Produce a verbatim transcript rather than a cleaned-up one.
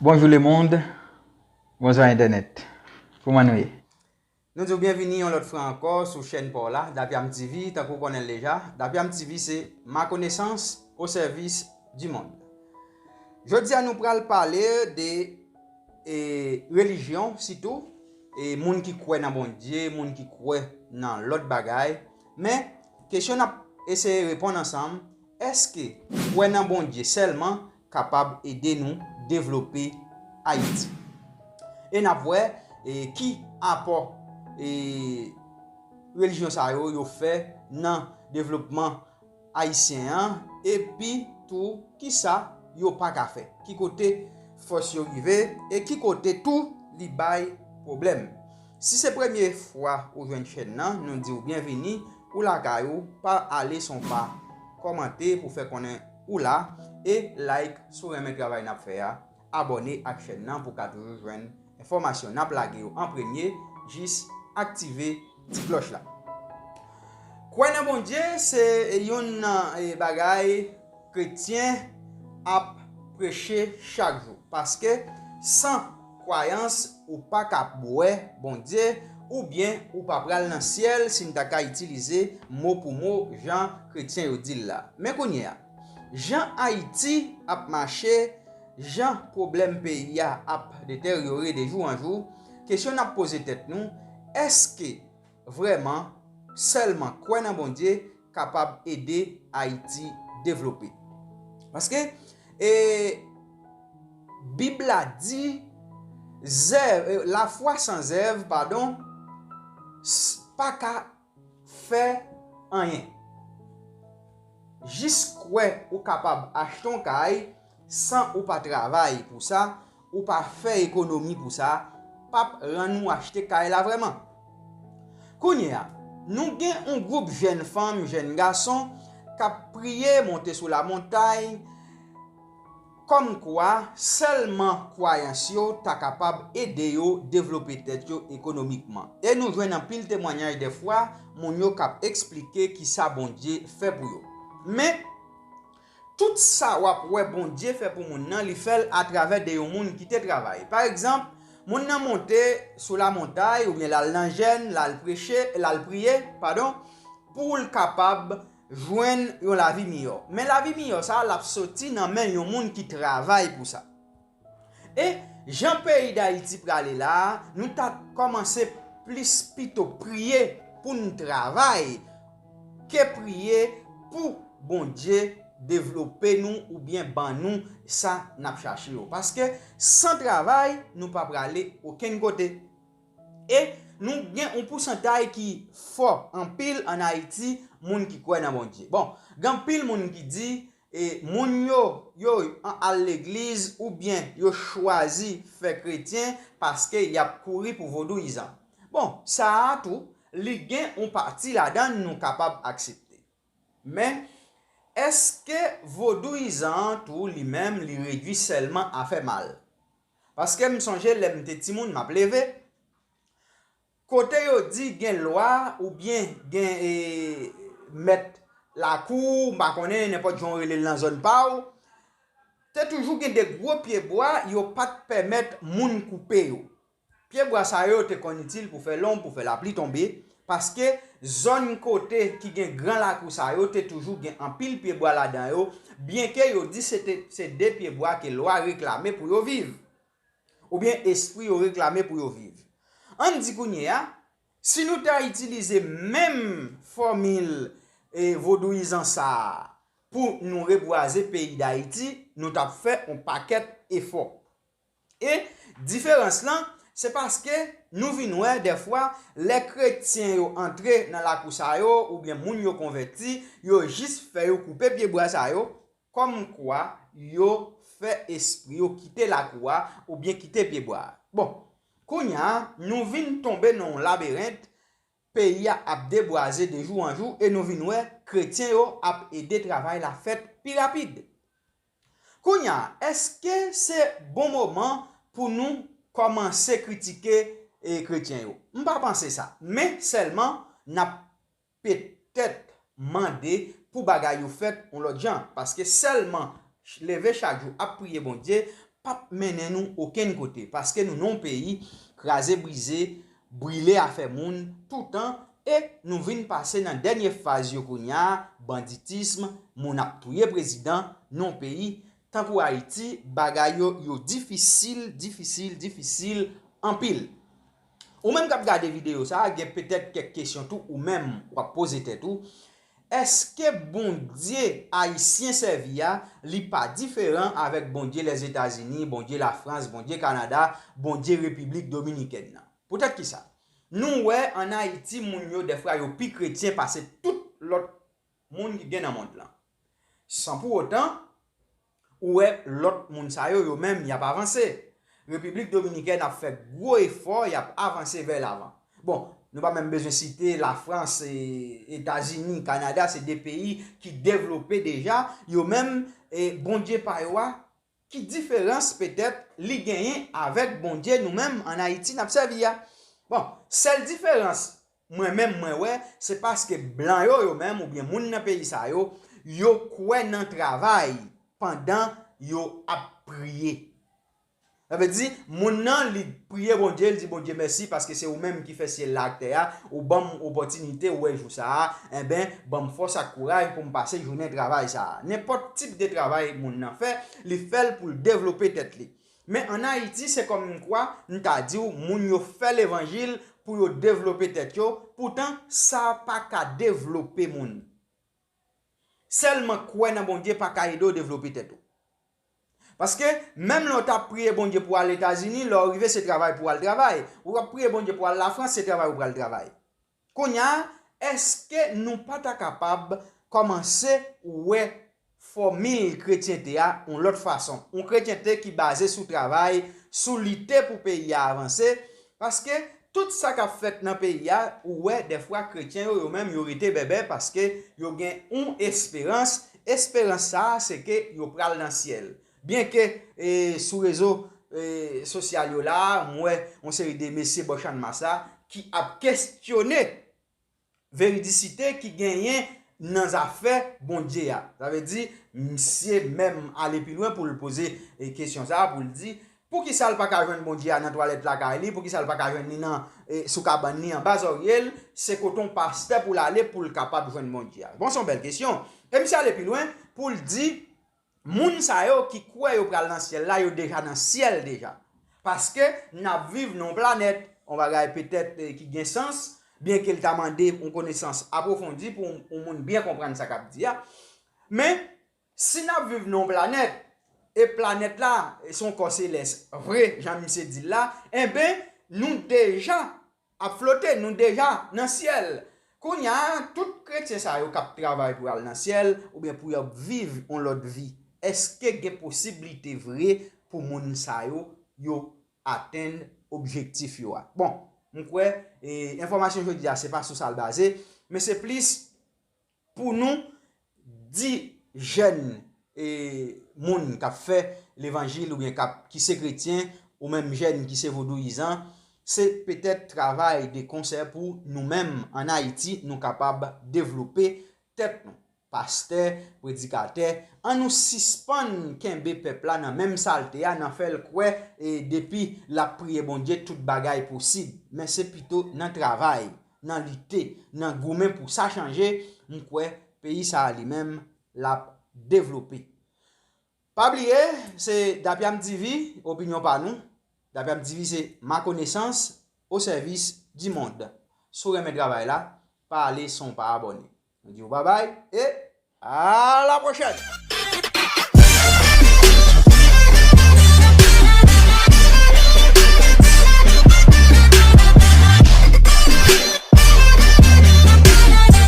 Bonjou lemonn, bonswa entènèt. Kouman nou ye? Nou di w byenvini yon lòt fwa ankò sou chèn pa w la, Dapiam T V, tankou w konnen l deja. Dapiam T V se ma connaissance au service du monde. Jodi a nou pral pale de e, relijyon sitou, e, moun ki kwè nan Bondye, moun ki kwè nan lòt bagay. Men, kesyon n ap eseye reponn ansanm, èske kwè nan Bondye sèlman kapab ede nou devlope Ayiti? E n ap wè e, ki apò e, relijyon sa yo yo fè nan devlopman ayisyen an, epi tou kisa yo pa ka fè, ki kote fòs yo rive, e ki kote tou li bay pwoblèm. Si se premye fwa ou jwenn chèn nan, nou di w byenvini, ou lakay ou, pa ale san w pa kòmante pou fè konnen ou la, e like si w renmen travay n ap fè a, abòne ak chèn nan pou w ka toujou jwenn enfòmasyon n ap lage yo an premye, jis aktive ti klòch la. Kwè nan Bondye se youn nan e, bagay kretyen ap preche chak jou. Paske san kwayans, ou pa ka wè Bondye, oubyen ou pa pral nan syèl, si n ta ka itilize mo pou mo jan kretyen yo di l la. Men kounye a, jan Ayiti ap mache, jan pwoblèm peyi a ap deteryore de jou an jou, kesyon n ap poze tèt nou, èske vrèman sèlman kwè nan Bondye kapab ede Ayiti devlope? Paske e, Bib la di, zèv, e, lafwa san zèv, padon, s- pa ka fè anyen. Jis kwè ou kapab achte yon kay san ou pa travay pou sa, ou pa fè ekonomi pou sa, p ap rann ou achte kay la vrèman. Kounye a, nou gen yon gwoup jèn fanm, jèn gason k ap priye, monte sou lamontay, kòmkwa sèlman kwayans yo ta kapab ede yo devlope tèt yo ekonomikman. E nou jwenn anpil temwanyaj dèfwa, moun yo k ap eksplike kisa Bondye fè pou yo. Men, tout sa w ap wè Bondye fè pou moun nan, li fè l atravè de yon moun ki te travay. Pa egzanp, moun nan monte sou lamontay oubyen l al nan jèn, l al preche, l al priye, padon, pou l kapab jwenn yon lavi miyò. Men lavi miyò sa a, l ap soti nan men yon moun ki travay pou sa. E jan peyi Dayiti prale la a, nou ta kòmanse plis pito priye pou n travay ke priye pou Bondye devlope nou oubyen ban nou sa n ap chache yo. Paske san travay, nou pa prale okenn kote. E nou gen yon pousantay ki fò anpil ann Ayiti, moun ki kwè nan Bondye. Bon, gen anpil moun ki di, e, moun yo, yo an al legliz oubyen yo chwazi fè kretyen paske y ap kouri pou vodouyizan. Bon, sa a tou, li gen yon pati ladan l nou kapab aksepte. Men, èske vodouyizan an tou, li menm, li redui sèlman a fè mal? Paske m sonje lè m te timoun, m ap leve, kote yo di gen lwa oubyen gen, e, mèt lakou, m pa konnen, nenpòt jan w rele l nan zòn pa w, te toujou gen de gwo pyebwa yo pa t pèmèt moun koupe yo. Pyebwa sa yo te konn itil pou fè lonb, pou fè lapli tonbe, paske zòn kote ki gen gran lakou sa yo te toujou gen anpil pyebwa ladan yo, byenke yo di se te, se de pyebwa ke lwa reklame pou yo viv, oubyen espri yo reklame pou yo viv. Ann di kounye a, si nou ta itilize menm fòmil, e, vodouyizan sa a pou nou rebwaze peyi Dayiti, nou t ap fè yon pakèt efò. E diferans lan, se paske nou vin wè dèfwa, lè kretyen yo antre nan lakou sa yo, oubyen moun yo konvèti, yo jis fè yo koupe pyebwa sa yo, kòmkwa yo fè espri yo kite lakou a oubyen kite pyebwa a. Bon, kounye a, nou vin tonbe nan yon labirent, peyi a ap debwaze de jou an jou e nou vin wè kretyen yo ap ede travay la fèt pi rapid. Kounye a, èske se bon moman pou nou kòmanse kritike, e, kretyen yo? M pa panse sa, men sèlman n ap petèt mande pou bagay yo fèt yon lòt jan, paske sèlman ch- leve chak jou ap priye Bondye, p ap mennen nou okenn kote, paske nou nan yon peyi kraze brize, brile afè moun toutan, e nou vin pase nan dènye faz yo kounye a, banditism, moun ap touye prezidan nan yon peyi. Tankou Ayiti, bagay yo, yo difisil, difisil, difisil anpil. Ou menm k ap gade videyo sa a, gen petèt kèk kesyon tou ou menm w ap poze tèt ou. Èske Bondye Ayisyen sèvi a, li pa diferan avèk Bondye Lèzetazini, Bondye Lafrans, Bondye Kanada, Bondye Repiblik Dominikèn nan? Poutèt kisa? Nou wè ann Ayiti, moun yo dèfwa yo pi kretyen pase tout lòt moun ki gen nan mond lan. San pou otan, ou wè lòt moun sa yo, yo menm, y ap avanse. Repiblik Dominikèn ap fè gwo efò, y ap avanse vè lavan. Bon, nou pa menm bezwen site Lafrans, e, Etazini, Kanada, se de peyi ki devlope deja. Yo menm, e, Bondye pa yo a, ki diferans petèt li genyen avèk Bondye nou menm ann Ayiti n ap sèvi a? Bon, sèl diferans mwen menm mwen wè, se paske blan yo, yo menm, oubyen moun nan peyi sa yo, yo kwè nan travay pandan yo ap priye. Sa vle di, moun nan, li priye Bondye, li di Bondye mèsi paske se ou menm ki fè syèl la ak tè a, ou ban m opòtinite wè jou sa a, enben, ban m fòs ak kouraj pou m pase jounen travay sa a. Nenpòt tip de travay moun nan fè, li fè l pou l devlope tèt li. Men ann Ayiti, se kòm kwa, m ta di w, moun yo fè levanjil pou yo devlope tèt yo, poutan sa pa ka devlope moun. Sèlman kwè nan Bondye pa ka ede w devlope tèt ou. Paske, menm lè w t ap priye Bondye pou w al Etazini, lè w rive se travay pou w al travay. Ou t ap priye Bondye pou w al Lafrans, se travay ou pral travay. Kounye a, èske nou pa ta kapab kòmanse wè fòmil kretyente a yon lòt fason? Yon kretyente ki baze sou travay, sou lite pou peyi a avanse, paske tout sa k ap fèt nan peyi a, ou wè, dèfwa kretyen yo, yo menm, yo rete bèbè paske yo gen yon esperans. Esperans sa a, se ke yo pral nan syèl. Byenke, e, sou rezo, e, sosyal yo la a, m wè yon seri de mesye bò channmas la ki ap kestyone veridisite ki genyen nan zafè Bondye a. Sa vle di, misye menm ale pi lwen pou l poze, e, kesyon sa a, pou l di, poukisa l pa ka jwenn Bondye a nan twalèt lakay li, poukisa l pa ka jwenn li nan, e, sou kabann li, anba zòrye l, se kote yon pastè pou l ale pou l kapab jwenn Bondye a? Bon, se yon bèl kesyon. E misye ale pi lwen pou l di, moun sa yo ki kwè yo pral nan syèl la, yo deja nan syèl deja. Paske n ap viv nan yon planèt, yon bagay petèt, e, ki gen sans, byenke l ta mande yon konesans apwofondi pou yon, yon moun byen konprann sa k ap di a. Men, si n ap viv nan yon planèt, e planèt la, e se yon kò selès vre, jan misye di l la, enben, nou deja ap flote, nou deja nan syèl. Kounye a, tout kretyen sa yo k ap travay pou al nan syèl, oubyen pou y ap viv yon lòt vi, èske gen posiblite vre pou moun sa yo, yo atenn objektif yo a? Bon, m kwè, e, enfòmasyon jodi a, se pa sou sa l baze, men se plis pou nou di jèn, e, moun k ap fè levanjil oubyen k ap, ki se kretyen, ou menm jèn ki se vodouyizan, se petèt travay de konsè pou nou menm ann Ayiti, nou kapab devlope tèt nou. Pastè, predikatè, ann nou sispann kenbe pèp la nan menm salte a, nan fè l kwè, e, depi l ap priye Bondye, tout bagay posib. Men se pito nan travay, nan lite, nan goumen pou sa chanje, m kwè peyi sa a li menm, l ap devlope. Pa bliye, se Dapiam T V, opinyon pa nou. Dapiam T V se ma connaissance au service du monde. Si w renmen travay la, pa ale san w pa abòne. Nou di w babay e a la pwochèn!